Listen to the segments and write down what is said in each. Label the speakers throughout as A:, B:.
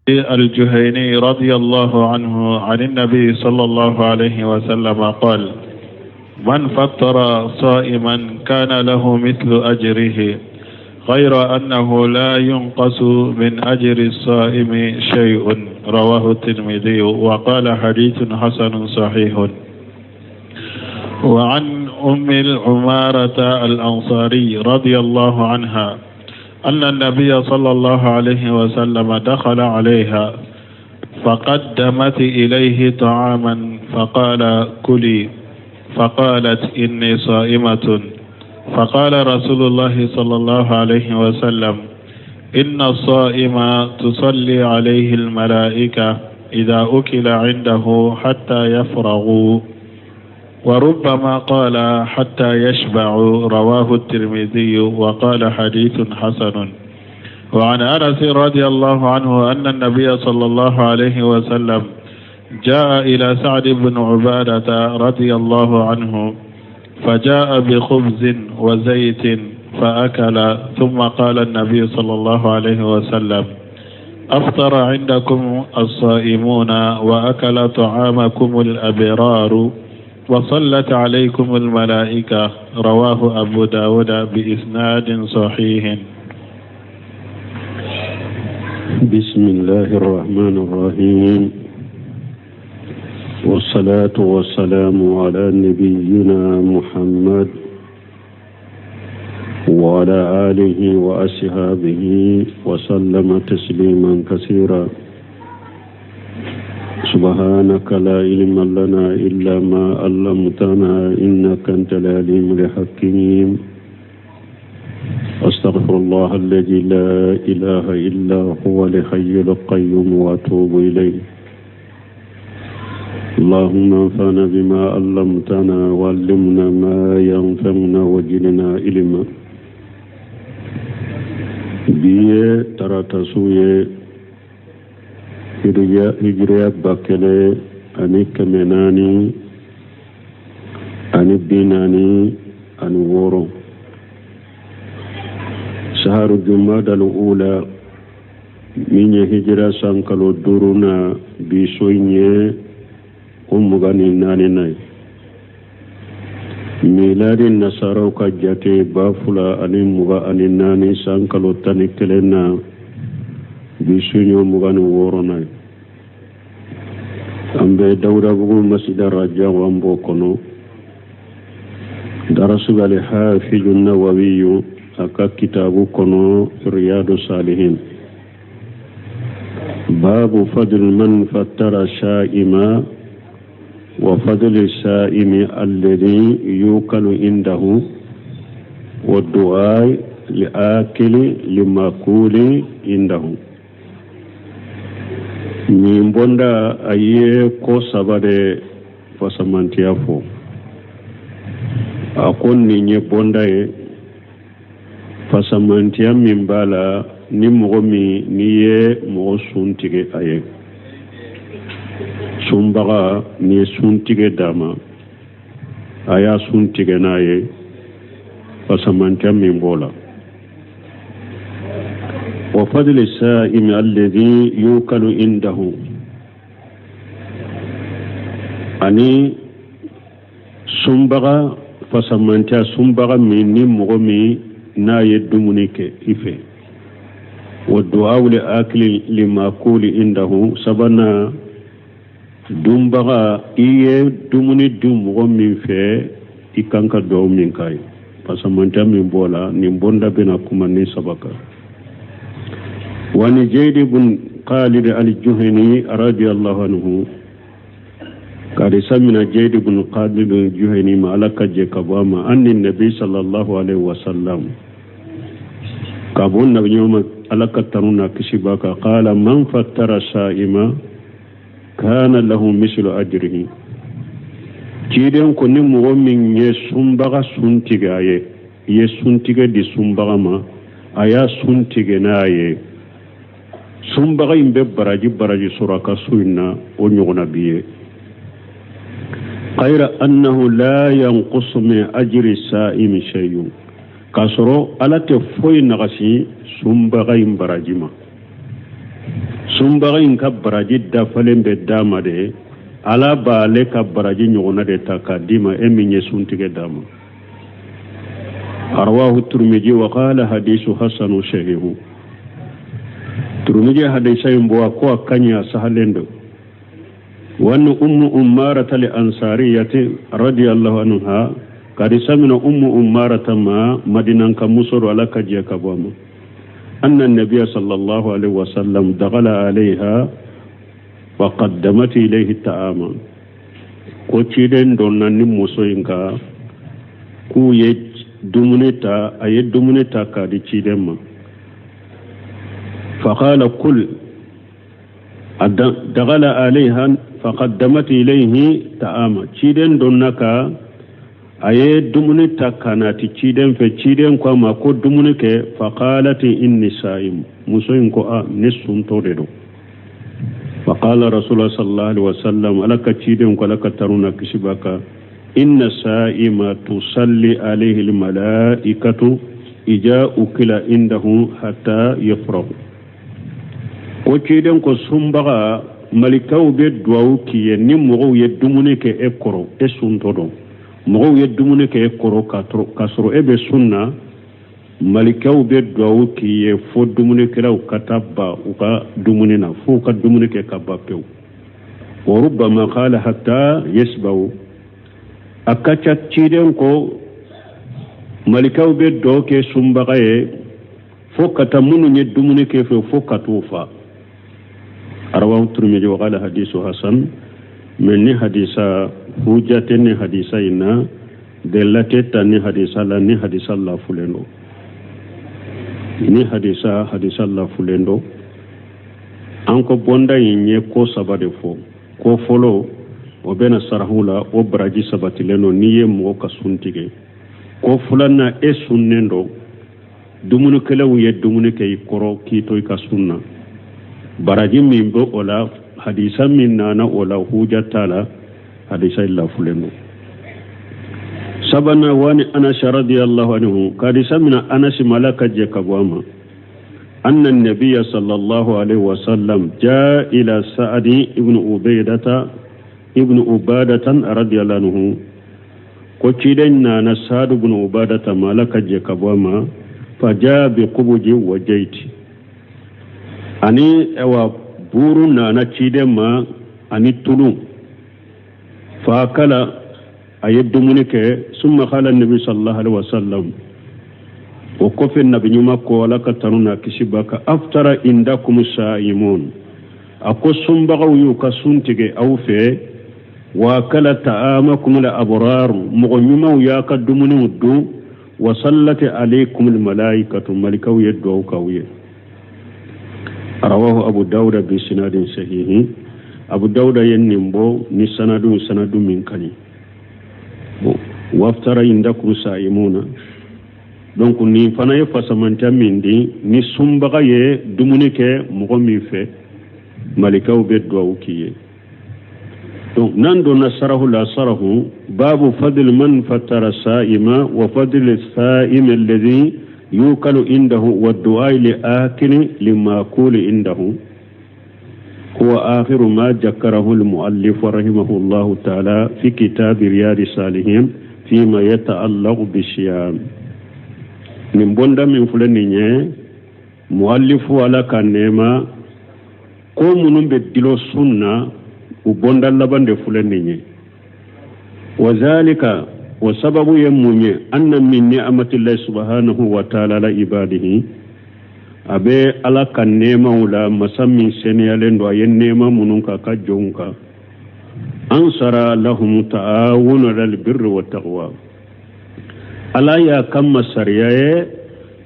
A: الجهيني رضي الله عنه عن النبي صلى الله عليه وسلم قال: من فطر صائما كان له مثل أجره، غير أنه لا ينقص من أجر الصائم شيء. رواه الترمذي وقال حديث حسن صحيح. وعن أم العمارة الأنصاري رضي الله عنها أن النبي صلى الله عليه وسلم دخل عليها فقدمت إليه طعاما فقال: كلي. فقالت: إني صائمة. فقال رسول الله صلى الله عليه وسلم: إن الصائم تصلي عليه الملائكة إذا أكل عنده حتى يفرغوا، وربما قال حتى يشبعوا. رواه الترمذي وقال حديث حسن. وعن أنس رضي الله عنه أن النبي صلى الله عليه وسلم جاء إلى سعد بن عبادة رضي الله عنه فجاء بخبز وزيت فأكل، ثم قال النبي صلى الله عليه وسلم: أفطر عندكم الصائمون وأكل طعامكم الأبرار وصلت عليكم الملائكة. رواه أبو داود بإسناد صحيح.
B: بسم الله الرحمن الرحيم، والصلاة والسلام على نبينا محمد وعلى آله وأصحابه وسلم تسليما كثيرا. سبحانك لا علم لنا إلا ما علمتنا إنك أنت العليم الحكيم. أستغفر الله الذي لا إله إلا هو الحي القيوم وأتوب إليه. اللهم انفعنا بما علمتنا وعلمنا ما ينفعنا وزدنا علما. Bi ye tarata su ye, hijiriya 1446, saharu jumadal ula, min ye hijira san kalo duuruna, bi so in ye o 24 na ye. Miladi nasaraw ka jate 2024 san kalo 11 na, bi su ye o 26 na ye. An bɛ Dawudabugu masjida rajaw, an b'o kɔnɔ darasu Alhafizu Nawawiyu a ka kitabu kɔnɔ, Riyadu Salihin, babu fadl man fattara sha'ima wa fadl sa'imi alladhi yukalu indahu wa du'a li akili limakuli indahu. Nin bonda a ye ko saba de fasamantiya fɔ. A ko nin ye bonda ye, fasamantiya min b'a la ni mɔgɔ min n'i ye mɔgɔ sun tigɛ a ye, sunbaga n'i ye sun tigɛ d'a ma, a y'a sun tigɛ n'a ye, fasamantiya min b'o la. Wa fadli sa'imi alladhi yukalu indahu, ani sunbaga fasamantiya, sunbaga min ni mɔgɔ min n'a ye dumuni kɛ i fɛ. Wa du'a li akili limakuli indahu, sabanan, dunbaga i ye dumuni dun mɔgɔ min fɛ, i kan ka duwawu min k'a ye, fasamantiya min b'o la. Nin bonda bɛna kuma ni saba kan. وعن زيد بن خالد الجهني رضي الله عنه قال سمنا زيد بن خالد الجهني ما لك جكباما أن النبي صلى الله عليه وسلم كابون النبي يوم ألك ترونا كسباك قال: من فتر صائما كان له مثل أجره. Ciden ko ni mɔgɔ min ye sunbaga sun tigɛ a ye, i ye sun tigɛ di sunbaga ma, a y'a sun tigɛ n'a ye, sunbaga in bɛ baraji baraji sɔrɔ a ka so in na, o ɲɔgɔnna b'i ye. Khayra annahu la yanqusu min ajri sa'imi shay'un, k'a sɔrɔ Ala tɛ foyi nagasi sunbaga in baraji ma. Sunbaga in ka baraji dafalen bɛ d'a ma de, Ala b'ale ka baraji ɲɔgɔnna de ta k'a d'i ma, e min ye suntigɛ d'a ma. Rawahu Turmiji wa qala hadisu hasanu sahihu. Turmiji hadisa in bɔ, a ko a ka ɲi, a sahalen don. Wa an Ummu Umarata al Ansariyati radiyallahu anha, hadisa mina Ummu Umarata ma, Madinanka muso don, Ala ka jɛ ka bɔ a ma, anna nabiya sallallahu alaihi wasallam dakhala alaiha wa qaddamat ilayhi ta'ama. Ko ciden donna ni muso in ka k'u ye dumuni ta, a ye dumuni ta k'a di ciden ma. Faqala kul. Dakhala alaiha faqaddamat ilayhi ta'ama, ciden donna ka a ye dumuni ta ka na ti ciden fɛ. Ciden ko a ma ko dumuni kɛ. Faqalat inni sa'im. Muso in ko a ne suntɔ de don. Faqala rasulullah sallallahu alaihi wasallam, Ala ka ciden ko, Ala ka tanu na kisi b'a kan, inna sa'ima tusalli alayhi almalaikatu ija ukila indahu hatta yafrahu. Ko ciden ko sunbaga, malikaw bɛ duwawu k'i ye ni mɔgɔw ye dumuni kɛ e kɔrɔ, e suntɔ don, mɔgɔw ye dumuni kɛ e kɔrɔ k'a sɔrɔ e bɛ sun na, malikaw bɛ duwawu k'i ye fo dumunikɛlaw ka taa ban u ka dumuni na, fo u ka dumuni kɛ ka ban pewu. Wa rubbama qala hatta yasbaw. A ka ca, ciden ko malikaw bɛ duwawu kɛ sunbaga ye fo ka taa minnu ye dumuni kɛ fɛ, fo ka t'u fa. Rawahu Turmiji wa qala hadisu hasan. Mais ni hadisa hujja tɛ ni hadisa in na, delila tɛ ta ni hadisa la, ni hadisa lafulen don, ni hadisa lafulen don. An ko bonda in ye ko saba de fɔ. Ko fɔlɔ, o bɛna sarahu la, o baraji sabatilen don n'i ye mɔgɔ ka sun tigɛ. Ko filanan, e sunnen don, dumunikɛlaw ye dumuni kɛ i kɔrɔ k'i to i ka sun na, baraji min bɛ o la, hadisa min nana o la, huja t'a la, hadisa in lafulen don. Sabanan, wa an Anas radiyallahu anhu, ka hadisa mina Anas ma, Ala ka jɛ ka bɔ a ma, anna nabiya sallallahu alaihi wasallam jaa ila Sa'adi ibn Ubaidata ibn Ubadatan radiyallahu anhu. Ko ciden nana Sa'ad ibn Ubadata ma, Ala ka jɛ ka bɔ a ma, fa jaa bi kubuji wa jaiti, ani awa buuru nana ciden ma ani tulu. Fa akala, a ye dumuni kɛ. Summa qala nabi sallallahu alaihi wasallam, o kɔfɛ nabi ɲuman ko, Ala ka tanu n'a kisi b'a kan, aftara indakum sa'imun, a ko sunbagaw y'u ka sun tigɛ aw fɛ. Wa akala ta'amakum la abrar, mɔgɔ ɲumanw y'a ka dumuniw dun. Wa sallati alaykum al malaikatu, malikaw ye duwawu k'aw ye. Rawahu Abu Dawuda bi sinadin sahihi. Abu Dawuda ye nin bɔ ni sanadu, sanadu min ka ɲi. Bon, waftara indakum sa'imuna, donc nin fana ye fasamantɛ min di, ni sunbaga ye dumuni kɛ mɔgɔ min fɛ, malikaw bɛ duwawu k'i ye. Donc n'an donna sarahu la, sarahu babu fadl man fatara sa'ima wa fadl sa'im alladhi yukalu indahu wa du'a li akili limakuli indahu, huwa akhiru ma jakarahu al-muallif rahimahullahu ta'ala fi kitab Riyad Salihin fima yata'allaqu bi siyam. Nin bonda min filɛ nin ye, muallifu, Ala ka nɛɛma, ko minnu bɛ dilo sun na, u bonda laban de filɛ nin ye. Wa zalika, o sababu ye mun ye? Anna min ni'amatillahi subhanahu wa ta'ala ala ibadihi, a bɛ Ala ka nɛɛmaw la, masa min seniyalen don, a ye nɛɛma minnu k'a ka jɔnw kan, an sara lahum ta'awunu alal birri wa taqwa, Ala y'a ka masariya ye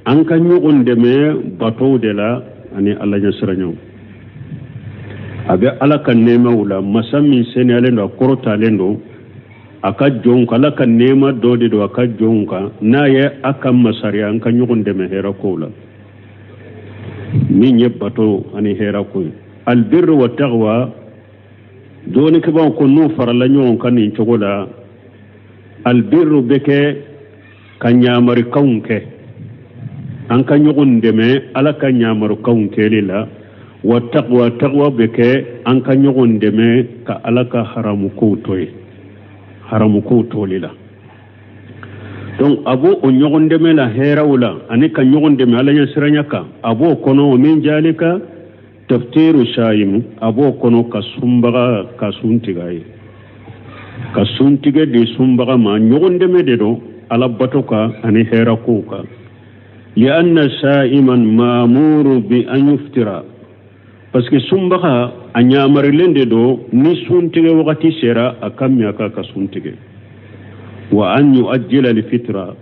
B: an ka ɲɔgɔn dɛmɛ batow de la ani Ala ɲɛsiranɲɛw. A bɛ Ala ka nɛɛmaw la, masa min seniyalen don, a kɔrɔtalen don, a ka jɔnw kan, Ala ka nɛɛma dɔ de don a ka jɔnw kan, n'a ye a ka masariya an ka ɲɔgɔn dɛmɛ hɛrɛ kow la, min ye bato ani hɛrɛ ko ye. Albirru wa taqwa, dɔɔnikɛbaaw ko n'u farala ɲɔgɔn kan nin cogo la, albirru bɛ kɛ ka ɲamarikanw kɛ, an ka ɲɔgɔn dɛmɛ Ala ka ɲamarukanw kɛli la. Wa taqwa, taqwa bɛ kɛ an ka ɲɔgɔn dɛmɛ ka Ala ka haramu kow to yen, haramu kow toli la. Donc a b'o o ɲɔgɔn dɛmɛ la hɛrɛw la ani ka ɲɔgɔn dɛmɛ Ala ɲɛsiranya kan, a b'o kɔnɔ. O min jalika taftiru sayimu, a b'o kɔnɔ ka sunbaga ka sun tigɛ a ye, ka sun tigɛ di sunbaga ma. Ɲɔgɔn dɛmɛ de don Ala bato kan ani hɛrɛ kow kan. Lianna sa'iman ma'muru bi an yuftira, parce que sunbaga a ɲamarilen de don ni sun tigɛ wagati sera a ka min a ka sun tigɛ. Wa an yu'ajjila lifitra,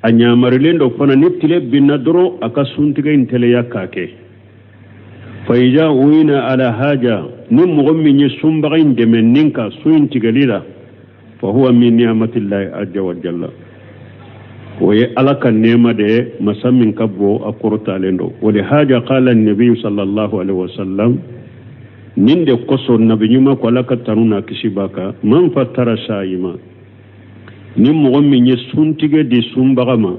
B: a ɲamarilen don fana ni tile binna dɔrɔn a ka sun tigɛ in teliya k'a kɛ. Fa iza uina ala haja, ni mɔgɔ min ye sunbaga in dɛmɛ nin ka sun in tigɛli la, fa huwa min ni'matillahi azza wa jalla, o ye Ala ka nɛɛma de ye, masa min ka bon a kɔrɔtalen don. O de haja qala nabiyu sallallahu alaihi wasallam, nin de kosɔn nabi ɲuman ko, Ala ka tanu n'a kisi b'a kan, man fattara sayima, ni mɔgɔ min ye suntigɛ di sunbaga ma,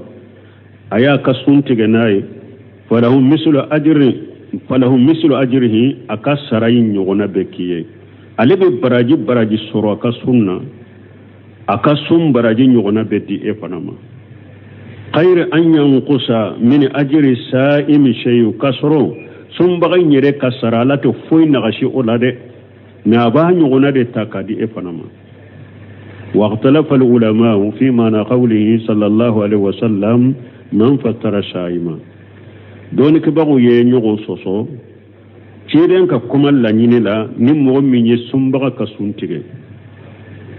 B: a y'a ka sun tigɛ n'a ye, falahu mislu ajri, falahu mislu ajrihi, a ka sara in ɲɔgɔnna bɛ k'i ye. Ale bɛ baraji baraji sɔrɔ a ka sun na, a ka sun baraji ɲɔgɔnna bɛ di e fana ma. Khayri an yanqusa min ajri sa'imi shay'u, ka sɔrɔ sunbaga in yɛrɛ ka sara Ala tɛ foyi nagasi o la dɛ, mais a b'a ɲɔgɔnna de ta k'a di e fana ma. واختلف العلماء في معنى قوله صلى الله عليه وسلم من فطر صائما. Dɔnnikɛbagaw ye ɲɔgɔn sɔsɔ ciden ka kuma laɲini la ni mɔgɔ min ye sunbaga ka sun tigɛ.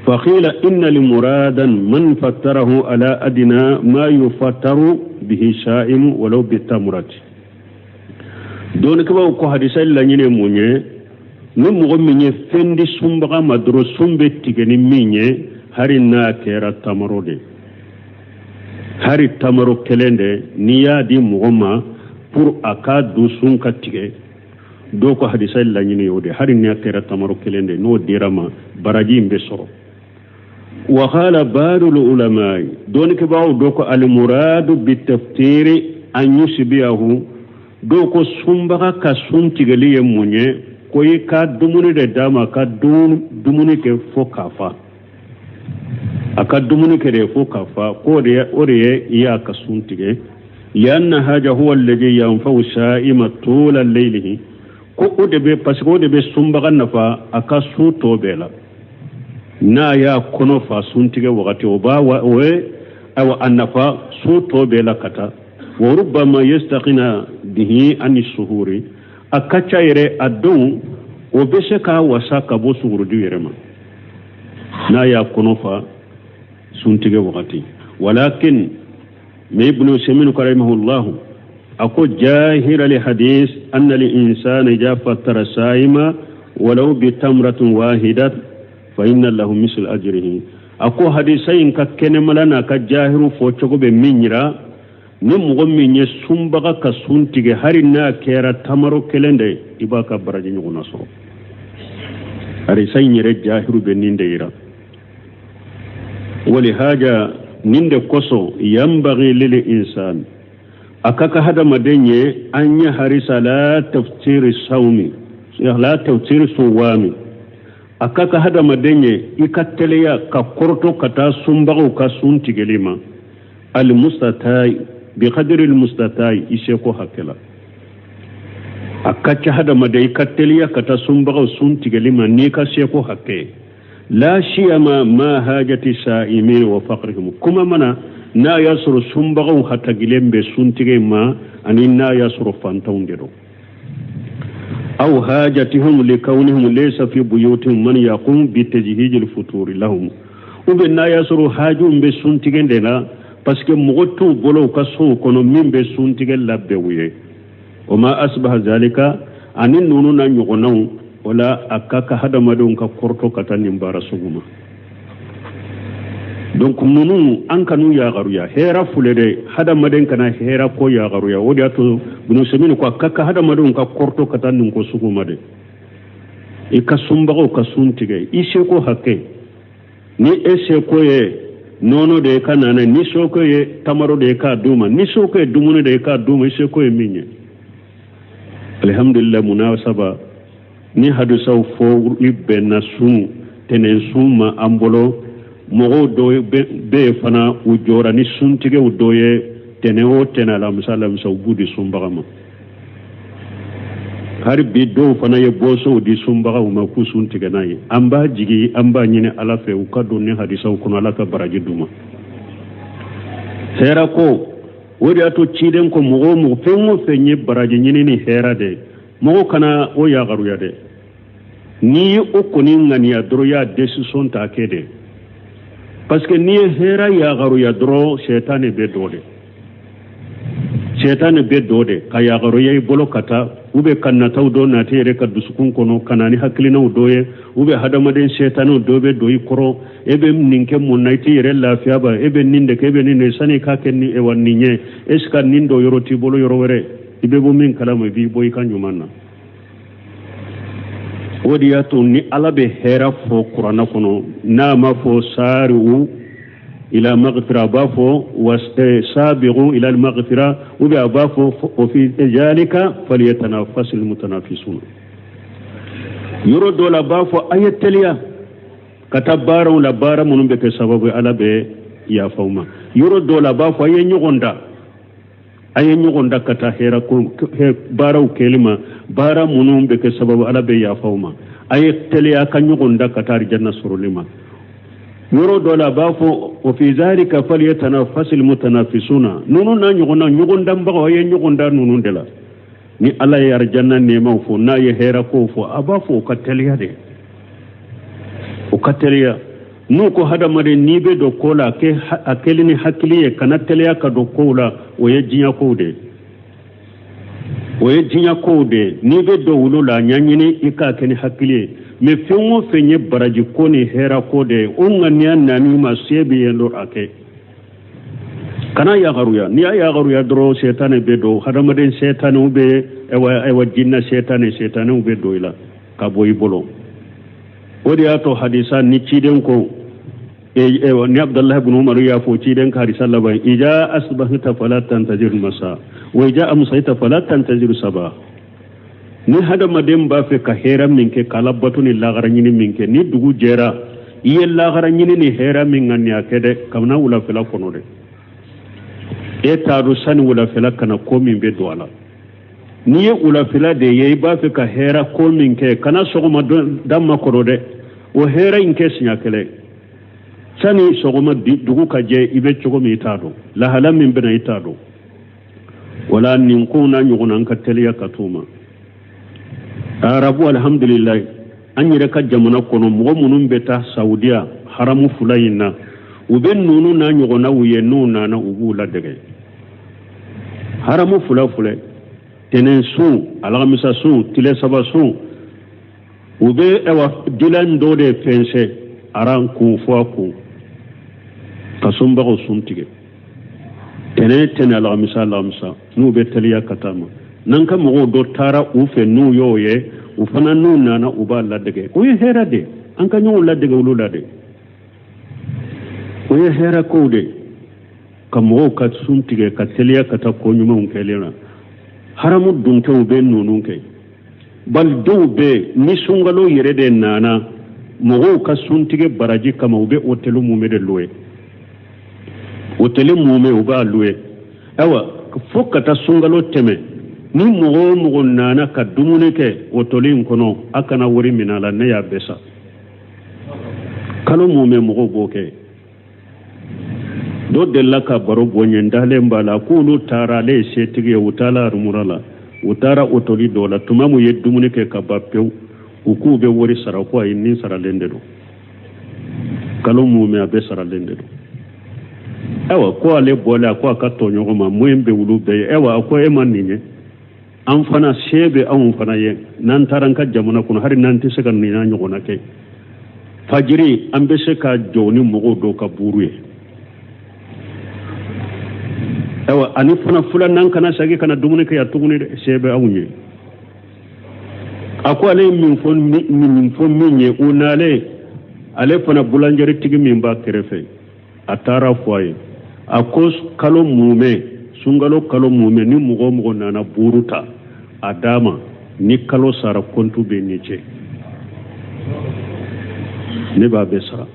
B: فقيل إن المراد من فطره على أدنى ما يفطر به الصائم ولو بالتمرة. Dɔnnikɛbagaw ko hadisa laɲini ye mun ye? Ni mɔgɔ min ye fɛn di sunbaga ma dɔrɔn, sun bɛ tigɛ ni min ye, hali n'a kɛra tamaro de, hari tamaro kelen de, n'i y'a di mɔgɔ ma pour a ka don sun ka tigɛ, dɔw ko hadisa laɲini y'o de, hali n'a kɛra tamaro kelen de, n'o dira ma, baraji in bɛ sɔrɔ. وقال بعض العلماء, dɔnnikɛbaaw dɔ ko المراد بالتفطير أن يشبعه. Dɔw ko sunbaga ka sun tigɛli ye mun ye? Ko i ka dumuni de d'a ma, ka dumuni kɛ fo k'a fa, a ka dumuni kɛ de fo k'a fa, k'o de o de ye i y'a ka sun tigɛ. لأن هذا هو الذي ينفع الصائم طول ليله, ko o de bɛ, parce que o de bɛ sunbaga nafa a ka su tɔ bɛɛ la. N'a y'a kɔnɔ fa suntigɛ wagati, o b'a o ye ayiwa a nafa su tɔ bɛɛ la ka taa. وربما يستغنى به عن السحور, a ka ca yɛrɛ a don o bɛ se k'a wasa ka bɔ sugurudi yɛrɛ ma n'a y'a kɔnɔ fa suntigɛ wagati. ولكن mais Ibn Usaymin رحمه الله a ko ظاهر الحديث أن الإنسان إذا فطر صائما ولو بتمرة واحدة فإن له مثل أجره. A ko hadisa in ka kɛnɛmala n'a ka jahiru fɔ cogo bɛ min yira, ni mɔgɔ min ye sunbaga ka sun tigɛ, hali n'a kɛra tamaro kelen de, i b'a ka baraji ɲɔgɔnna sɔrɔ. Hadisa in yɛrɛ jahiru bɛ nin de yira. ولهذا, nin de kosɔn, ينبغي للإنسان, a ka kan hadamaden ye, أن يحرص على تفطير الصوم على تفطير الصوام, a ka kan hadamaden ye i ka teliya ka kɔrɔtɔ ka taa sunbagaw ka sun tigɛli ma, المستطاع بقدر المستطاع, i seko hakɛ la. A ka ca hadamaden i ka teliya ka taa sunbagaw sun tigɛli ma n'i ka seko hakɛ, لا سيما مع حاجة الصائمين وفقرهم, kuma mana n'a y'a sɔrɔ sunbagaw hatagilen bɛ suntigɛ ma ani n'a y'a sɔrɔ fantanw de don, أو حاجتهم لكونهم ليس في بيوتهم من يقوم بتجهيز الفطور لهم, ou bien n'a y'a sɔrɔ hajuw bɛ suntigɛ de la, parce que mɔgɔ t'u bolo u ka sow kɔnɔ min bɛ suntigɛ labɛn u ye. وما أشبه ذلك, ani ninnu na ɲɔgɔnnaw. O la a ka ka hadamadenw ka kɔrɔtɔ ka taa nin baara sugu ma. Donc ninnu an kanu yagaruya hɛra fule dɛ, hadamaden kana hɛra ko yagaruya. O de y'a to Bunu Semini ko a ka ka hadamadenw ka kɔrɔtɔ ka taa nin ko sugu ma dɛ. I ka sunbagaw ka sun tigɛ i seko hakɛ. Ni e seko ye nɔnɔ de ye ka nana, ni seko ye tamaro de ye k'a d'u ma, ni seko ye dumuni de ye k'a d'u ma, i seko ye min ye. Alihamudulila, munasaba ni hadisaw fɔli bɛnna sun tɛnɛn sun ma an bolo. Mɔgɔw dɔw bɛ yen fana, u jɔra ni suntigɛw dɔ ye tɛnɛn o tɛnɛn, alamisa alamisa, u b'u di sunbaga ma. Hali bi dɔw fana ye bɔsow di sunbagaw ma k'u sun tigɛ n'a ye. An b'a jigi, an b'a ɲini Ala fɛ, u ka don ni hadisaw kɔnɔ, Ala ka baraji d'u ma. Hɛra ko, o de y'a to ciden ko mɔgɔ o mɔgɔ, fɛn o fɛn ye baraji ɲini ni hɛra de ye, mɔgɔ kana o yagaruya dɛ. N'i ye o kɔni ŋaniya dɔrɔn, i y'a décision ta kɛ de, parce que n'i ye hɛra yagaruya dɔrɔn, sɛtanɛ bɛ dɔ de, sɛtanɛ bɛ dɔ de ka yagaruya i bolo ka taa, u bɛ ka nataw dɔ nati yɛrɛ ka dusukun kɔnɔ, ka na ni hakilinaw dɔ ye, u bɛ hadamaden sɛtanɛw dɔ bɛ don i kɔrɔ. E bɛ nin kɛ mun na? I t'i yɛrɛ lafiya ba. E bɛ nin de kɛ, e bɛ nin de sani i k'a kɛ ni ewa nin ye. Est ce que nin dɔ yɔrɔ t'i bolo yɔrɔ wɛrɛ i bɛ bɔ min kalama, i b'i bɔ i ka ɲuman na? O de y'a to ni Ala bɛ hɛrɛ fɔ kuranɛ kɔnɔ, n'a ma fɔ sari'u ila maghfira, a b'a fɔ sabiqu ila maghfira, ou bien a b'a fɔ wa fi zalika falyatanafasil mutanafisun. Yɔrɔ dɔ la, a b'a fɔ a ye teliya ka taa baaraw la, baara minnu bɛ kɛ sababu ye Ala bɛ yafa ma. Yɔrɔ dɔ la, a b'a fɔ a ye ɲɔgɔn da, a ye ɲɔgɔn da ka taa hɛrɛ ko baaraw kɛli ma, baara minnu bɛ kɛ sababu Ala bɛ yafa ma. A ye teliya ka ɲɔgɔn da ka taa alijanna sɔrɔli ma. Yɔrɔ dɔ la, a b'a fɔ wa fi zalika falyatanafasil mutanafisuna. Ninnu n'a ɲɔgɔnna ɲɔgɔn danbagaw, a ye ɲɔgɔn da ninnu de la. Ni Ala ye arijanna nɛɛmaw fɔ, n'a ye hɛrɛ kow fɔ, a b'a fɔ o ka teliya de, o ka teliya. N'u ko hadamaden, n'i bɛ don ko la, a kɛli ni hakili ye, kana teliya ka don kow la, o ye diɲɛ kow de ye, o ye diɲɛ kow de ye. N'i bɛ don olu la, a ɲɛɲini i k'a kɛ ni hakili ye. Mais fɛn o fɛn ye baraji ko ni hɛrɛ ko de ye, o ŋaniya nan'i ma, se bɛ yen dɔrɔn, a kɛ, kana yagaruya. N'i y'a yagaruya dɔrɔn, sɛtanɛ bɛ don, hadamaden sɛtanɛw bɛ, ayiwa, jinɛ sɛtanɛ, sɛtanɛw bɛ don i la ka bɔ i bolo. O de y'a to hadisa ni ciden ko, ni Abdullahi ibn Umar y'a fɔ, ciden ka hadisa laban: ija asbahta fala tantazir masa wa ija amsayta fala tantazir saba. Ni hadamaden b'a fɛ ka hɛrɛ min kɛ, k'Ala bato ni lagara ɲini min kɛ, ni dugu jɛra, i ye lagara ɲini ni hɛrɛ min ŋaniya kɛ dɛ, kabini wulafɛla kɔnɔ dɛ, e t'a dɔn sani wulafɛla kana ko min bɛ don a la. N'i ye wulafɛla de ye, i b'a fɛ ka hɛrɛ ko min kɛ, kana sɔgɔma dan makɔnɔ dɛ, o hɛrɛ in kɛ siɲɛ kelen sani sɔgɔma dugu ka jɛ. I bɛ cogo min, i t'a dɔn lahala min bɛna, i t'a dɔn. Wala nin kow n'a ɲɔgɔnna, an ka teliya ka t'o ma. Arabu, alhamdulilayi, an yɛrɛ ka jamana kɔnɔ, mɔgɔ minnu bɛ taa Saudiya haramu fila in na, u bɛ ninnu n'a ɲɔgɔnnaw ye. N'u nana, u b'u ladege haramu fila filɛ, tɛnɛn sun, alamisa sun, tile saba sun. U bɛ ayiwa dilan dɔ de fɛnsɛ aran kun fɔ a kun ka sunbagaw sun tigɛ tɛnɛn tɛnɛn, alamisa alamisa, n'u bɛ teliya ka taa ma. N'an ka mɔgɔw dɔ taara u fɛ, n'u y'o ye, u fana n'u nana, u b'a ladege. O ye hɛrɛ de, an ka ɲɔgɔn ladege olu la de. O ye hɛrɛ kow de, ka mɔgɔw ka sun tigɛ ka teliya ka taa ko ɲumanw kɛlen na. Haramu dunkɛw bɛ ninnu kɛ, bali dɔw bɛ ni sunkalo yɛrɛ de nana, mɔgɔw ka suntigɛ baraji kama, u bɛ hôtel mumɛ de louer, hôtel mumɛ u b'a louer. Ayiwa, fo ka taa sunkalo tɛmɛ, ni mɔgɔ o mɔgɔ nana ka dumuni kɛ hôtel in kɔnɔ, a kana wari minɛ a la, ne y'a bɛɛ sa. Kalo mumɛ mɔgɔw b'o kɛ. Dɔ delila ka baro bɔ n ye, n dalen b'a la, k'olu taara, ale ye setigi ye, u taara arumura la, u taara hôtel dɔ la. Tuma min u ye dumuni kɛ ka ban pewu, u k'u bɛ wari sara, ko ayi, nin saralen de don, kalo mumɛ a bɛɛ saralen de don. Ayiwa, ko ale bɔlen, a ko a ka tɔɲɔgɔn ma, mun bɛ olu bɛɛ ye? Ayiwa, a ko e ma nin ye, an fana se bɛ anw fana ye. N'an taara an ka jamana kɔnɔ, hali n'an tɛ se ka nin n'a ɲɔgɔnna kɛ, fajiri an bɛ se ka jɔ ni mɔgɔw dɔw ka buuru ye. Ayiwa, ani fana filanan, kana segin kana dumuni kɛ yan tuguni dɛ, se bɛ anw ye. A ko ale ye min fɔ, min fɔ min ye, o n'ale ale fana boulangerie tigi min b'a kɛrɛfɛ, a taara fɔ a ye, a ko kalo mumɛ, sunkalo kalo mumɛ, ni mɔgɔ o mɔgɔ nana buuru ta a d'a ma. Ni kalo sara, kɔntu bɛ ni cɛ, ne b'a bɛɛ sara.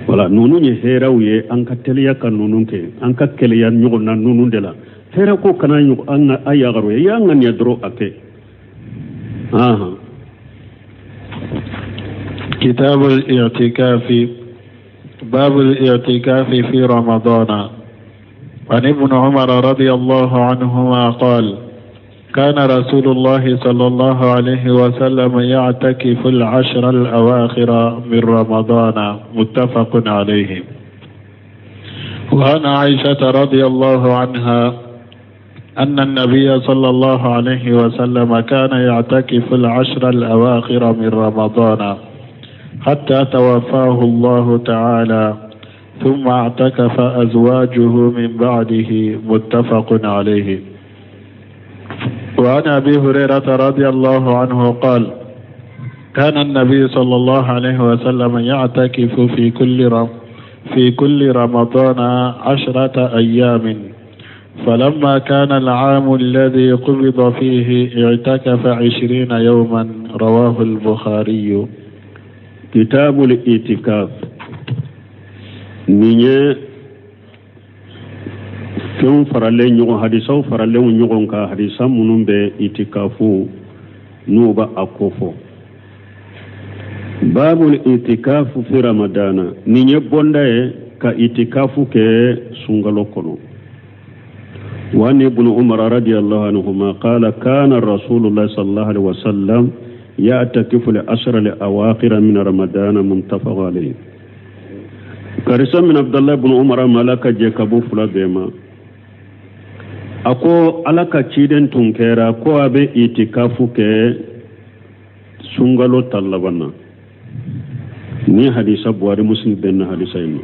B: Wala ninnu ye hɛrɛw ye. An ka teliya ka ninnu kɛ, an ka keleya ɲɔgɔn na ninnu de la. Hɛrɛ ko kana an ka a yagaru, i y'a ŋaniya dɔrɔn a kɛ. Ahan.
A: كتاب الاعتكاف. باب الاعتكاف في رمضان. عن ابن عمر رضي الله عنهما قال: كان رسول الله صلى الله عليه وسلم يعتكف العشر الأواخر من رمضان. متفق عليه. وعن عائشة رضي الله عنها أن النبي صلى الله عليه وسلم كان يعتكف العشر الأواخر من رمضان حتى توفاه الله تعالى، ثم اعتكف أزواجه من بعده. متفق عليه. وعن أبي هريرة رضي الله عنه قال: كان النبي صلى الله عليه وسلم يعتكف في كل رمضان 10 أيام، فلما كان العام الذي قبض فيه اعتكف 20 يوما. رواه البخاري.
B: كتاب الاعتكاف. Nin ye fɛnw faralen ɲɔgɔn, hadisaw faralen ɲɔgɔn kan, hadisa minnu bɛ itikafu n'u b'a a kofɔ. باب الاعتكاف في رمضان. Nin ye bonda ye ka itikafu kɛ sunkalo kɔnɔ. وعن ابن عمر رضي الله عنهما قال: كان رسول الله صلى الله عليه وسلم يعتكف العشر الأواخر من رمضان. متفق عليه. Karisa min Abdallah ibn Umar ma, Ala ka jɛ ka bɔ fila bɛɛ ma, a ko Ala ka ciden tun kɛra ko a bɛ itikafu kɛ sunkalo ta laban na. Ni hadisa Buhari, Muslim bɛnna hadisa in ma.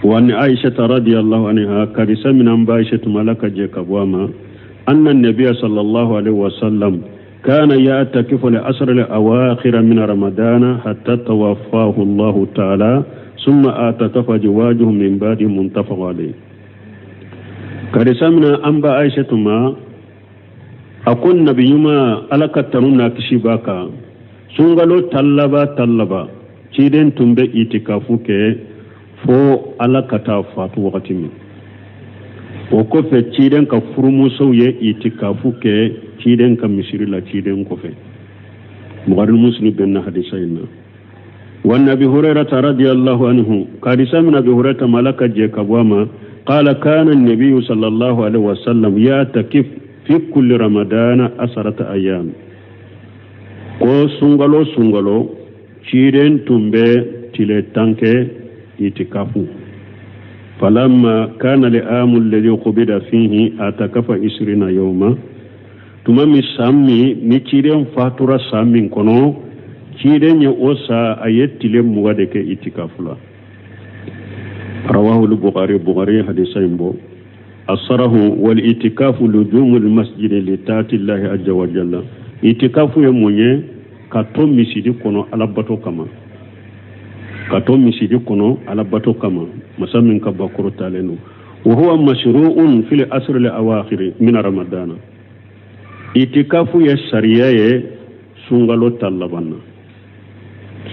B: وعن عائشة رضي الله عنها, karisa min an ba Aisha tuma, Ala ka jɛ ka bɔ a ma, أن النبي صلى الله عليه وسلم كان يعتكف العشر الأواخر من رمضان حتى توفاه الله تعالى، ثم اعتكف أزواجه من بعده. متفق عليه. Karisa min an ba Aisha tuma, a ko nabi ɲuman, Ala ka tanu n'a kisi b'a kan, sunkalo tallaba tallaba, ciden tun bɛ itikafu kɛ fo Ala ka taa fatu wagati min. O kɔfɛ, ciden ka furumusow ye itikafu kɛ ciden ka misiri la ciden kɔfɛ. Bukhari, Muslim bɛnna hadisa in na. وعن أبي هريرة رضي الله عنه, karisa min Abi Hurairata ma, Ala ka jɛ ka bɔ a ma, قال: كان النبي صلى الله عليه وسلم يعتكف في كل رمضان 10 أيام. Ko sunkalo sunkalo, ciden tun bɛ tile 10 kɛ itikafu. فلما كان العام الذي قبض فيه اعتكف 20 يوما. Tuma min san min ni ciden fatura san min kɔnɔ, ciden ye o sa a ye tile 20 de kɛ itikafu la. رواه البخاري. Bukhari hadisa in bɔ. الشرح: والاعتكاف لزوم المسجد لطاعة الله عز وجل. Itikafu ye mun ye? Ka to misidi kɔnɔ alabato kama, ka to misidi kɔnɔ alabato kama, masa min ka bakɔrɔ talen don. وهو مشروع في العشر الأواخر من رمضان. Itikafu ye sariya ye sunkalo ta laban na.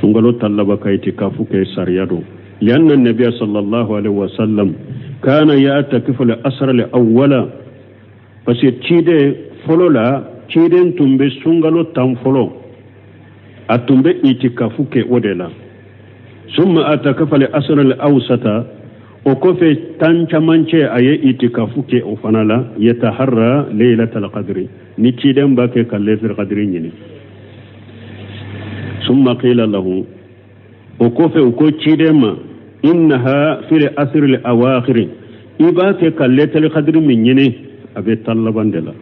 B: Sunkalo ta laban ka itikafu kɛ sariya don. لأن النبي صلى الله عليه وسلم كان يعتكف العشر الأول, parce que ciden fɔlɔ la, ciden tun bɛ sunkalo 10 fɔlɔ, a tun bɛ itikafu kɛ o de la. ثم اعتكف العشر الأوسط, o kɔfɛ 10 camancɛ, a ye itikafu kɛ o fana la. يتحرى ليلة القدر, ni ciden b'a kɛ ka lailatul qadri ɲini. ثم قيل له, o kɔfɛ u ko ciden ma: إنها في العشر الأواخر, i b'a kɛ ka lailatul qadri min ɲini, a bɛ 10 laban de la.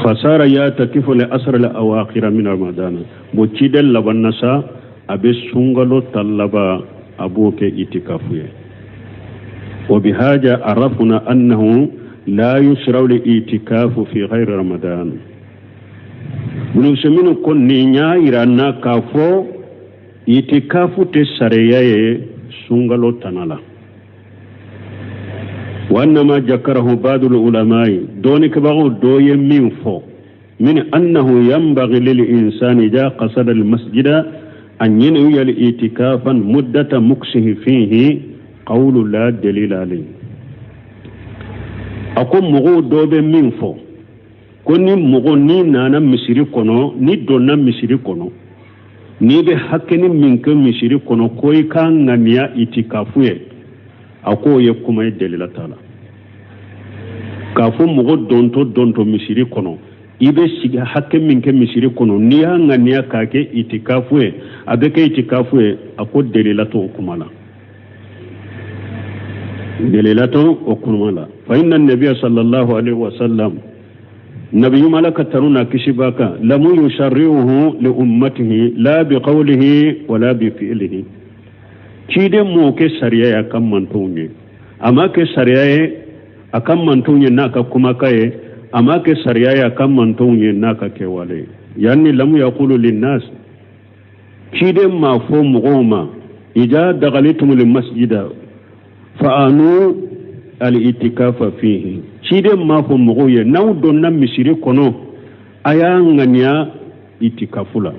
B: فصار يعتكف العشر الأواخر من رمضان. Bon, ciden laban na sa, a bɛ sunkalo 10 laban, a b'o kɛ itikafu ye. وبهذا عرفنا أنه لا يشرع الاعتكاف في غير رمضان. Ibn Usaymin ko nin y'a yira n na k'a fɔ itikafu tɛ sariya ye sunkalo tana la. Wa annama jakarahu ba'dul ulama'i, dɔɔnikɛbagaw dɔ ye min fɔ, min annahu yanbaghi lil insani idha qasada al masjida an yanwiya al itikafan muddata muksihi fihi, qawlu la dalila alayhi. A ko mɔgɔw dɔ bɛ min fɔ ko ni mɔgɔ n'i nana misiri kɔnɔ, n'i donna misiri kɔnɔ, n'i bɛ hakɛni min kɛ misiri kɔnɔ, ko i k'a ŋaniya itikafu ye, a k'o ye kuma ye, delila t'a la. K'a fɔ mɔgɔ dontɔ misiri kɔnɔ, i bɛ sigi hakɛ min kɛ misiri kɔnɔ, n'i y'a ŋaniya k'a kɛ itikafu ye, a bɛ kɛ itikafu ye, a ko delila t'o kuma la, delila t'o kuma la. Fa inna nabiya sallallahu alaihi wa sallam, nabi ɲuman, Ala ka tanu n'a kisi b'a kan, lamu yusharri'uhu li ummatihi la bi qawlihi wala bi fi'lihi. Ciden m'o kɛ sariya ye a ka mantonw ye, a m'a kɛ sariya ye a ka mantonw ye n'a ka kumakan ye, a m'a kɛ sariya ye a ka mantonw ye n'a ka kɛwale ye. Yanni lamu yaqulu linnas, ciden m'a fɔ mɔgɔw ma, ida dagalitumul masjida fa anu al-itikafa fihi. Ciden m'a fɔ mɔgɔw ye n'aw donna misiri kɔnɔ, a y'a ŋaniya itikafu la.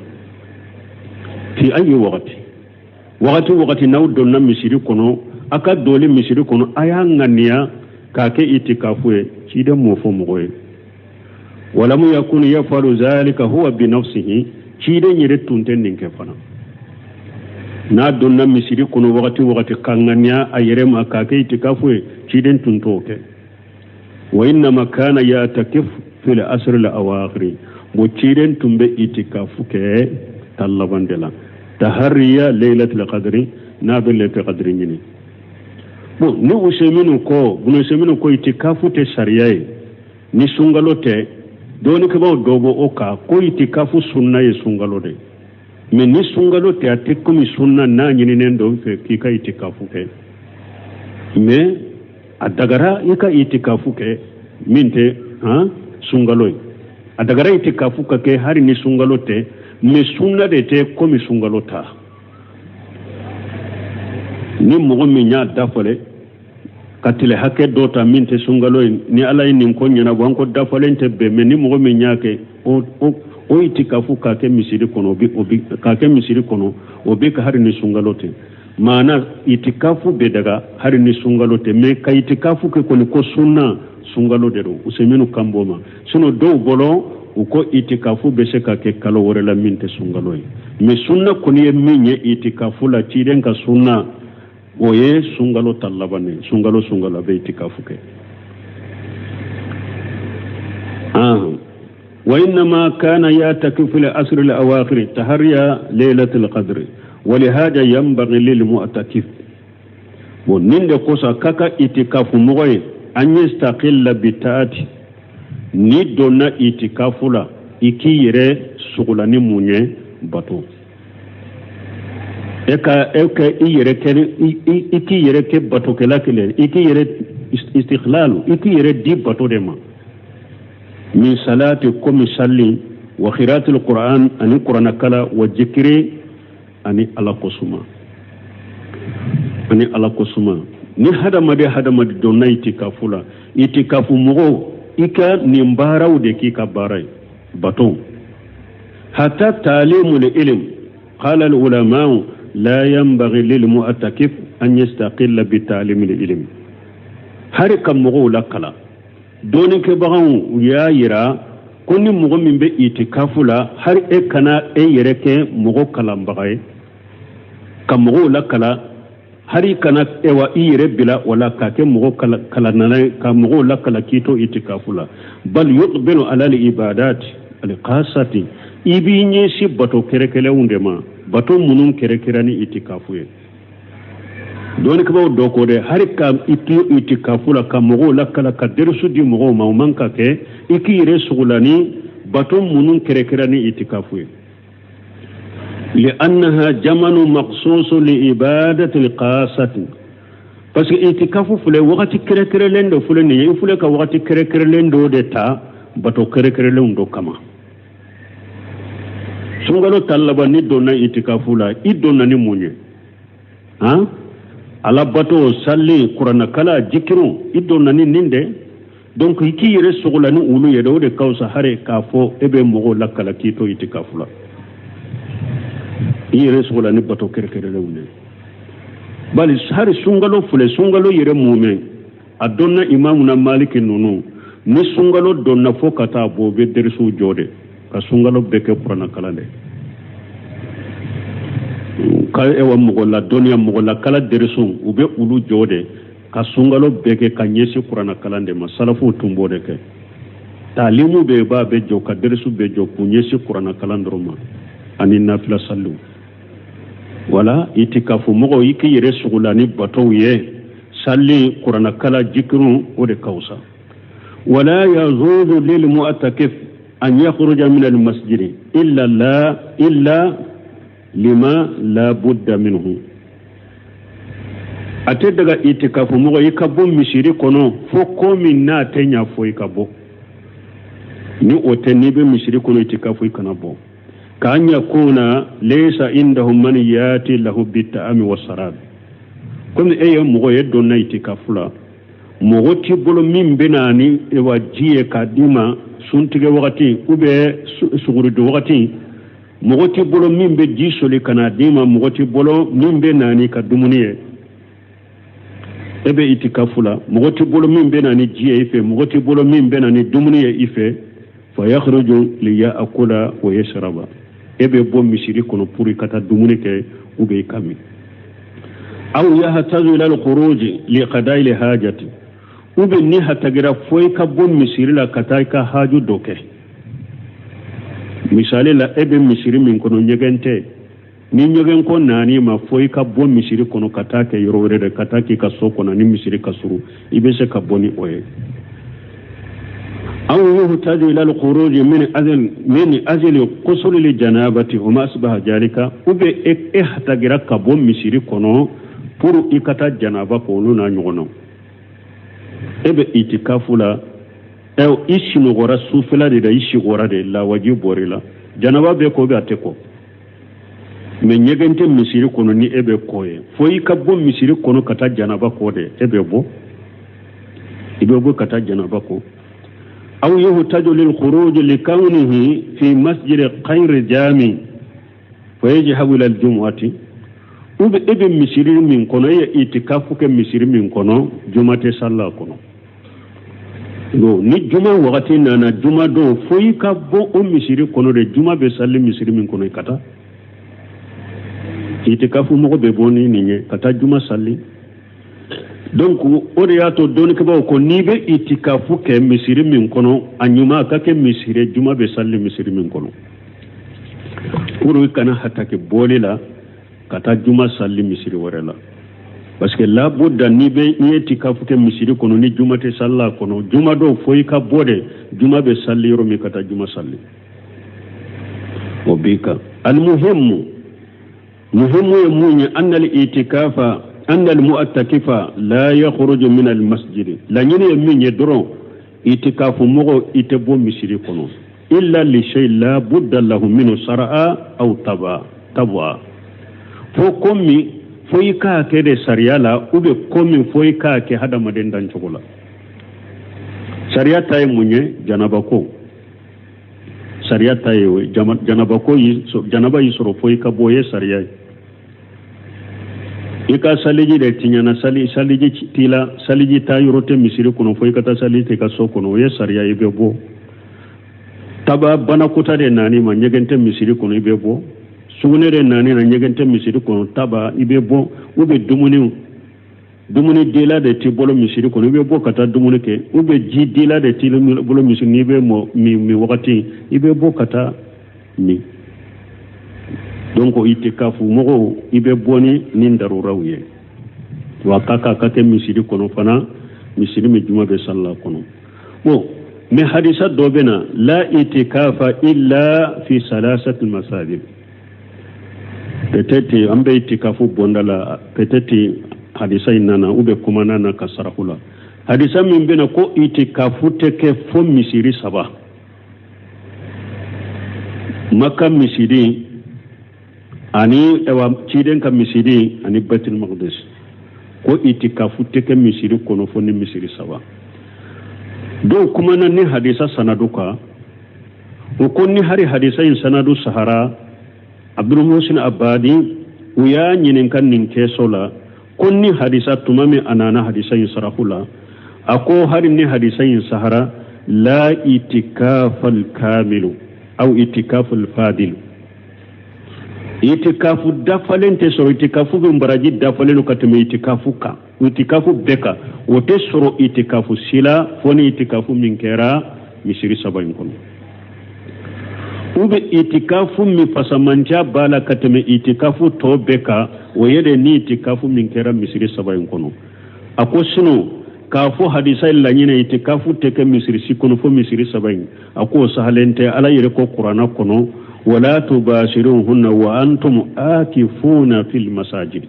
B: Fi ayi wagati, wagati wagati n'aw donna misiri kɔnɔ, a ka doli misiri kɔnɔ, a y'a ŋaniya k'a kɛ itikafu ye, ciden m'o fɔ mɔgɔ ye. Walamu yakun yafalu zalika huwa binafsihi, ciden yɛrɛ tun tɛ nin kɛ fana. N'a donna misiri kɔnɔ wagati wagati ka ŋaniya a yɛrɛ ma k'a kɛ itikafu ye, ciden tun t'o kɛ. Wa innama kana yatakif fil asr al awakhir, bo ciden tun bɛ itikafu kɛ tan laban de la, tahariya laylatul qadri, n'a bɛ laylatul qadri ɲini. Bon, ni Useminu ko, bunu Useminu ko itikafu tɛ sariya ye ni sunkalo tɛ, dɔɔnikɛbaaw dɔ bɔ o kan ko itikafu sunna ye sunkalo de, mais ni sunkalo tɛ, a tɛ komi sunna n'a ɲininen don fɛ k'i ka itikafu kɛ, mais a dagara i ka itikafu kɛ min tɛ han sunkalo ye. A dagara itikafu ka kɛ hali ni sunkalo tɛ, mais sunna de tɛ komi sunkalo ta. Ni mɔgɔ min y'a dafale ka tile hakɛ dɔ ta min tɛ sunkalo ye, ni Ala ye nin ko ɲɛnabɔ, an ko dafalen tɛ bɛn, mais ni mɔgɔ min y'a kɛ o itikafu k'a kɛ misiri kɔnɔ, o bi k'a kɛ misiri kɔnɔ, o bɛ ka hali ni sunkalo tɛ. Maana itikafu bɛ daga hali ni sunkalo tɛ, mais ka itikafu kɛ kɔni ko sunna, sunkalo de don. Useminu kan b'o ma. Sinon dɔw bolo, u ko itikafu bɛ se ka kɛ kalo wɛrɛ la min tɛ sunkalo ye, mais sunna kɔni ye min ye itikafu la, ciden ka sunna, o ye sunkalo ta laban ye. Sunkalo sunkalo a bɛ itikafu kɛ. Wa innama kana ya'takifu fil asr al awakhir tahariya laylatul qadr, wa lihada yanbaghi lil mu'takif. Bon, nin de kosɔn ka ka itikafu mɔgɔ ye an yastaqilla bi ta'ati, ni donna itikafu la, i k'i yɛrɛ sugula ni mun ye? Bato. E ka e ka i yɛrɛ kɛ, i k'i yɛrɛ kɛ batokɛla kelen, i k'i yɛrɛ istikhlalu, i k'i yɛrɛ di bato de ma, min salati, komi salli, wa khiratul qur'an, ani kuranakala, wa jikiri, ani Ala kosuma, ani Ala kosuma. Ni hadamaden donna itikafu la, itikafu mɔgɔw, i ka nin baaraw de k'i ka baara ye, bato. Hatta talimul ilm, qala al ulama la yanbaghi lil mu'takif an yastaqilla bi ta'limil ilm. Hari ka mɔgɔw lakala, dɔɔninkɛbagaw y'a yira ko ni mɔgɔ min bɛ itikafu la, hari e kana e yɛrɛ kɛ mɔgɔ kalanbaga ye ka mɔgɔw lakala, hari kana ewa i yɛrɛ bila wala k'a kɛ mɔgɔ kalannana ye ka mɔgɔw lakala k'i to itikafu la. Bal yuqbilu ala al ibadat al khasati, i b'i ɲɛsin bato kɛrɛkɛrɛnw de ma, bato minnu kɛrɛkɛrɛn ni itikafu ye. Dɔɔnikɛbaaw dɔ ko dɛ, hari ka i to itikafu la ka mɔgɔw lakala, ka derisu di mɔgɔw ma, o man ka kɛ. I k'i yɛrɛ sugula ni bato minnu kɛrɛkɛrɛn ni itikafu ye. Li'annaha jamanu maqsusu li ibadati al-qasati, parce que itikafu filɛ, wagati kɛrɛkɛrɛnlen dɔ filɛ nin ye, i filɛ ka wagati kɛrɛkɛrɛnlen dɔ de ta bato kɛrɛkɛrɛnlenw dɔ kama. Sunkalo ta laban, ni donna itikafu la, i donna ni mun ye? Han, Alabato, sali, kuranakala, jikiru, i donna ni nin de. Donc i k'i yɛrɛ sogola ni olu ye dɛ, o de ka fisa hari k'a fɔ e bɛ mɔgɔw lakala k'i to itikafu la. I yɛrɛ sogola ni bato kɛrɛnkɛrɛnnenw de. Bali hari sunkalo filɛ, sunkalo yɛrɛ mumɛ, a dɔnna imamuna Maliki ninnu, ni sunkalo donna fo ka taa bɔ, u bɛ derisiw jɔ de ka sunkalo bɛɛ kɛ kuranakalan de ka ewa mɔgɔ ladɔnniya, mɔgɔ lakala derisiw, u bɛ olu jɔ de ka sunkalo bɛɛ kɛ ka ɲɛsin kuranakalan de ma. Salafuw tun b'o de kɛ. Taalimu bɛ b'a bɛ jɔ ka derisiw bɛɛ jɔ k'u ɲɛsin kuranakalan dɔrɔn ma ani nafila saliw. Wala itikafu mɔgɔw, i k'i yɛrɛ sogola ni batow ye, sali, kuranakala, jikiru, o de ka fisa. Wala yajuzu lil mu'takif an yakhruja min al masjidi illa la illa lima la budda minhu. A tɛ daga itikafu mɔgɔ i ka bɔ misiri kɔnɔ fo ko min n'a tɛ ɲa fo i ka bɔ. Ni o tɛ, n'i bɛ misiri kɔnɔ itikafu, i kana bɔ. Ka an yakuna laysa indahum man yati lahu bitta'ami wa sarab. Komi e ye mɔgɔ ye donna itikafu la, mɔgɔ t'i bolo min bɛ na ni wa ji ye k'a d'i ma suntigɛ wagati ou bien suguridun wagati, mɔgɔ t'i bolo min bɛ ji soli ka n'a d'i ma, mɔgɔ t'i bolo min bɛ na n'i ka dumuni ye. E bɛ itikafu la, mɔgɔ t'i bolo min bɛ na ni ji ye i fɛ, mɔgɔ t'i bolo min bɛ na ni dumuni ye i fɛ. Fa yakhruju li ya'kula wa yashraba, e bɛ bɔ misiri kɔnɔ pour i ka taa dumuni kɛ ou bien i ka min. Aw yahtaju ila al-khuruj li qada'i al-hajati, ou bien ni hatagira fo i ka bɔ misiri la ka taa i ka haju dɔ kɛ. Misali la, e bɛ misiri min kɔnɔ, ɲɛgɛn tɛ. Ni ɲɛgɛn ko nan'i ma fo i ka bɔ misiri kɔnɔ ka taa kɛ yɔrɔ wɛrɛ de, ka taa k'i ka so kɔnɔ ni misiri ka surun, i bɛ se ka bɔ ni o ye. Aw yuhtaju ila al-khuruj min ajli ghusl al-janabati wa ma asbaha jalika, ou bien e hatagira ka bɔ misiri kɔnɔ pour i ka taa janaba ko, olu n'a ɲɔgɔnnaw. E bɛ itikafu la, i sinɔgɔra sufɛla de la, i sigɔra de, lawaji bɔr'i la, janaba bɛ ko bɛ a tɛ ko, mais ɲɛgɛn tɛ misiri kɔnɔ ni e bɛ kɔ ye, fo i ka bɔ misiri kɔnɔ ka taa janaba kɔ de. E bɛ bɔ, i bɛ bɔ ka taa janaba kɔ. Aw yuhtaju lil khuruj li kawnihi fi masjid ghayri jami fa yajhabu ila al jumu'ati, ou bien e bɛ misiri min kɔnɔ, e ye itikafu kɛ misiri min kɔnɔ, juma tɛ sali a kɔnɔ. Bon, ni juma wagati nana, juma don, fo i ka bɔ o misiri kɔnɔ de, juma bɛ sali misiri min kɔnɔ, i ka taa. Itikafu mɔgɔ bɛ bɔ ni nin ye ka taa juma sali. Donc o de y'a to dɔnnikɛbaaw ko n'i bɛ itikafu kɛ misiri min kɔnɔ, a ɲuman ka kɛ misiri juma bɛ sali misiri min kɔnɔ, pour i kana hataki bɔli la ka taa juma sali misiri wɛrɛ la. Parce que labudda, n'i bɛ n'i ye itikafu kɛ misiri kɔnɔ ni juma tɛ sali a kɔnɔ, juma dɔw fo i ka bɔ de, juma bɛ sali yɔrɔ min, ka taa juma sali, o b'i kan. Alimuhimu, muhimu ye mun ye? Annal itikafa, annal mu'takifa la yakhruju min al masjid. Laɲini ye min ye dɔrɔn, itikafu mɔgɔ, i tɛ bɔ misiri kɔnɔ illa li shay la budda lahu minhu shar'a aw taba tab'a, fo ko min fo i k'a kɛ de sariya la, ou bien ko min fo i k'a kɛ hadamaden dancogo la. Sariya ta ye mun ye? Janaba ko. Sariya ta ye o ye. Janaba ko y'i janaba y'i sɔrɔ fo i ka bɔ, o ye sariya ye. I ka saliji de tiɲɛna, saliji t'i la, saliji ta yɔrɔ tɛ misiri kɔnɔ, fo i ka taa saliji ta i ka so kɔnɔ, o ye sariya, i bɛ bɔ. Taba banakota de nan'i ma, ɲɛgɛn tɛ misiri kɔnɔ, i bɛ bɔ. Sugunɛ de nan'i na, ɲɛgɛn tɛ misiri kɔnɔ, taba, i bɛ bɔ. Ou bien dumuni dila de t'i bolo misiri kɔnɔ, i bɛ bɔ ka taa dumuni kɛ. Ou bien ji dila de t'i bolo misiri, n'i bɛ mɔ min wagati, i bɛ bɔ ka taa min. Donc itikafu mɔgɔw, i bɛ bɔ ni nin daruraw ye. Wa ka kɛ misiri kɔnɔ fana, misiri min juma bɛ sali a kɔnɔ. Bon, mais hadisa dɔ bɛ na: la itikafa illa fi salasati masajid. Peut-être an bɛ itikafu bonda la, peut-être hadisa in nana ou bien kumana na ka saraku la. Hadisa min bɛ na ko itikafu tɛ kɛ fo misiri saba: Maka misiri, ani ewa ciden ka misiri, ani Baitul Maqdis. Ko itikafu tɛ kɛ misiri kɔnɔ fo ni misiri saba. Dɔw kumana ni hadisa sanadu kan, u ko ni hari hadisa in sanadu sahara. Abdulmusin Abadi, u y'a ɲininka nin kɛsɔ la ko ni hadisa, tuma min a nana hadisa in sarafu la, a ko hari ni hadisa in sahara, la itikafal kamilu aw itikaful fadilu, itikafu dafalen tɛ sɔrɔ, itikafu bɛ baraji dafalen don ka tɛmɛ itikafu kan, itikafu bɛɛ kan, o tɛ sɔrɔ itikafu si la fo ni itikafu min kɛra misiri saba in kɔnɔ. U bɛ itikafu min fasamanca b'a la ka tɛmɛ itikafu tɔ bɛɛ kan, o ye de ni itikafu min kɛra misiri saba in kɔnɔ. A ko sinon k'a fɔ hadisa in laɲinɛ itikafu tɛ kɛ misiri si kɔnɔ fo misiri saba in, a k'o sahalen tɛ. Ala yɛrɛ ko kuranna kɔnɔ: wala tubashiruhunna wa antum akifuna fil masajid.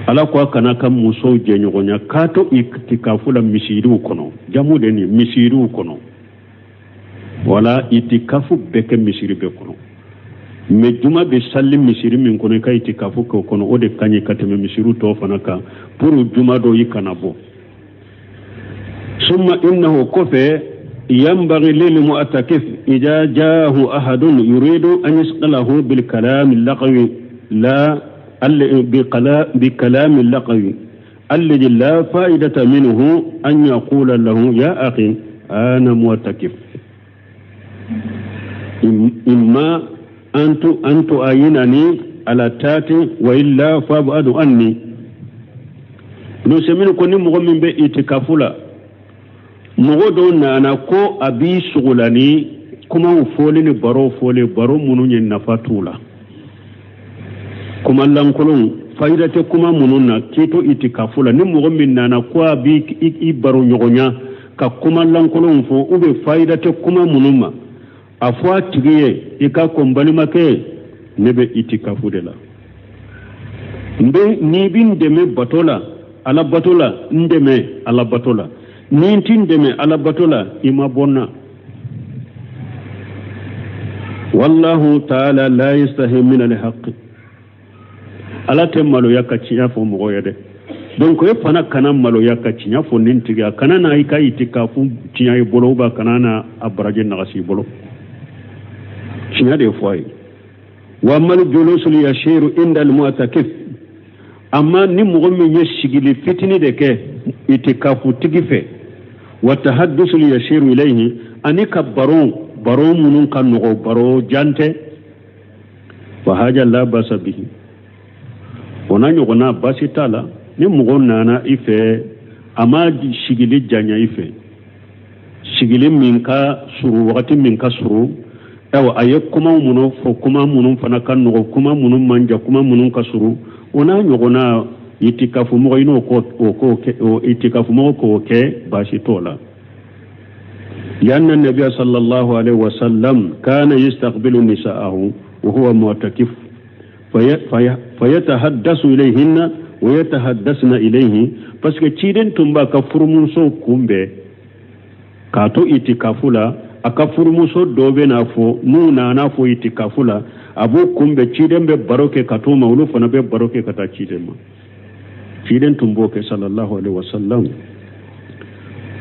B: Ala ko a kana ka musow jɛɲɔgɔnya k'a to itikafu la misiriw kɔnɔ. Jamu de nin misiriw kɔnɔ, wala itikafu bɛ kɛ misiri bɛɛ kɔnɔ, mais juma bɛ sali misiri min kɔnɔ, i ka itikafu kɛ o kɔnɔ, o de ka ɲi ka tɛmɛ misiriw tɔw fana kan, pour juma dɔ i kana bɔ. Summa innahu, kɔfɛ, yanbaghi lil mu'takif idha jaahu ahadun yuridu an yas'alahu bil kalam al-lagwi la bi kalam al-lagwi alladhi la fa'idata minhu an yaqula lahu: ya akhi, ana mu'takif, imma an tu'ayinani ala tati wa illa fab'adu anni. Ibn ko ni mɔgɔ min bɛ itikafu la, mɔgɔ dɔw nana ko a b'i sogola ni kumaw fɔli ni barow fɔli, baro minnu ye nafa t'u la, kuma lankolonw, fayida tɛ kuma minnu na, k'i to itikafu la, ni mɔgɔ min nana ko a b'i baro ɲɔgɔnya ka kuma lankolonw fɔ, ou bien fayida tɛ kuma minnu ma, a fɔ a tigi ye i ka ko: n balimakɛ, ne bɛ itikafu de la, n bɛ n'i bɛ n dɛmɛ bato la, Ala bato la, n dɛmɛ Ala bato la. Ni n ti n dɛmɛ Ala bato la, i ma bɔ n na. Wallahu taala la yastahi min alhaqi, Ala tɛ maloya ka tiɲɛ fɔ mɔgɔ ye dɛ. Donc e fana kana maloya ka tiɲɛ fɔ nin tigi, a kana na i ka itikafu tiɲɛ i bolo, ou kana na a baraji nagasi i bolo. Tiɲɛ de fɔ a ye. Wa mal julusul yashiru inda almu'takif, amma ni mɔgɔ min ye sigili fitini de kɛ itikafu tigi fɛ, wa tahaddusul yashiru ilayhi, ani ka baro, baro minnu ka nɔgɔ, baro jan tɛ, fa haja la basa bihi, o n'a ɲɔgɔnna baasi t'a la. Ni mɔgɔ nana i fɛ, a ma sigili janya i fɛ, sigili min ka surun, wagati min ka surun, ayiwa, a ye kuma minnu fɔ, kuma minnu fana ka nɔgɔ, kuma minnu man jan, kuma minnu ka surun, o n'a ɲɔgɔnna, itikafu mɔgɔ i n'o ko o k'o kɛ, o itikafu mɔgɔ k'o kɛ, baasi t'o la. لأن النبي صلى الله عليه وسلم كان يستقبل نساءه وهو معتكف في في فيتحدث إليهن ويتحدثن إليه, parce que ciden tun b'a ka furumuso kunbɛn k'a to itikafu la. A ka furumuso dɔ bɛ n'a fɔ, n'u nana fɔ itikafu la, a b'o kunbɛn, ciden bɛ baro kɛ ka t'o ma, olu fana bɛ baro kɛ ka taa ciden ma. Ciden tun b'o kɛ sallallahu alaihi wasallam,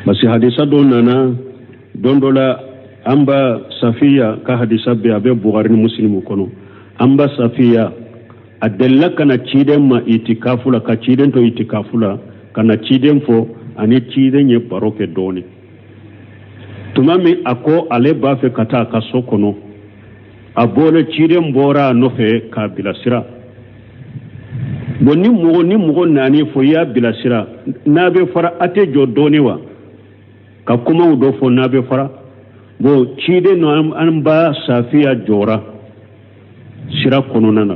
B: parce que hadisa dɔ nana don dɔ la, an ba Safiya ka hadisa bɛ, a bɛ Bukhari ni Muslimu kɔnɔ. An ba Safiya, a delila ka na ciden ma itikafu la, ka ciden to itikafu la, ka na ciden fɔ, ani ciden ye baro kɛ dɔɔni. Tuma min a ko ale b'a fɛ ka taa a ka so kɔnɔ, a bɔlen, ciden bɔra a nɔfɛ k'a bilasira. Bon, ni mɔgɔ nani fɔ, i y'a bilasira, n'a bɛ fara, a tɛ jɔ dɔɔni wa ka kumaw dɔ fɔ n'a bɛ fara. Bon, ciden nɔ an ba Safiya jɔra sira kɔnɔna na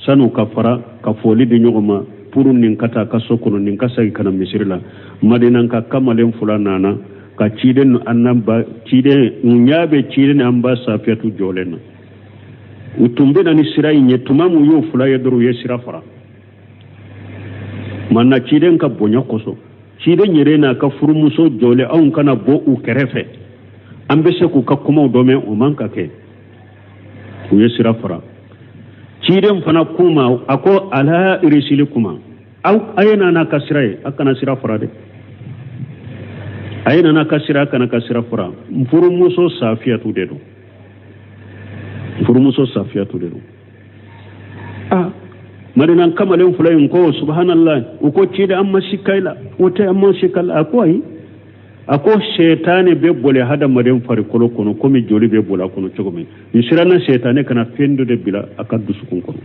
B: san'u ka fara ka foli di ɲɔgɔn ma pour nin ka taa ka so kɔnɔ, nin ka segin ka na misiri la. Madina ka kamalen fila nana ka ciden an ba ciden u ɲa bɛ ciden an ba Safiyatu jɔlen na. U tun bɛ na ni sira in ye. Tuma min u y'o fila ye dɔrɔn, u ye sira fara mana ciden ka bonya kosɔn. Ciden yɛrɛ n'a ka furumuso jɔlen, anw kana bɔ u kɛrɛfɛ, an bɛ se k'u ka kumaw dɔ mɛn, o man ka kɛ. U ye sira fara. Ciden fana k'u ma, a ko ala risilikuma, aw a ye na n'a ka sira ye, a kana sira fara dɛ. A ye na n'a ka sira, a kana ka sira fara. N furumuso Safiyatu de don, n furumuso Safiyatu de don. Ah, Madina kamalen fila in ko subhanallah, u ko ciden, an ma sikka i la, o tɛ, an ma sikka la. A ko ayi, a ko sɛtanɛ bɛ boli hadamaden farikolo kɔnɔ komi joli bɛ boli a kɔnɔ cogo min. N siranna sɛtanɛ kana fɛn dɔ de bila a ka dusukun kɔnɔ.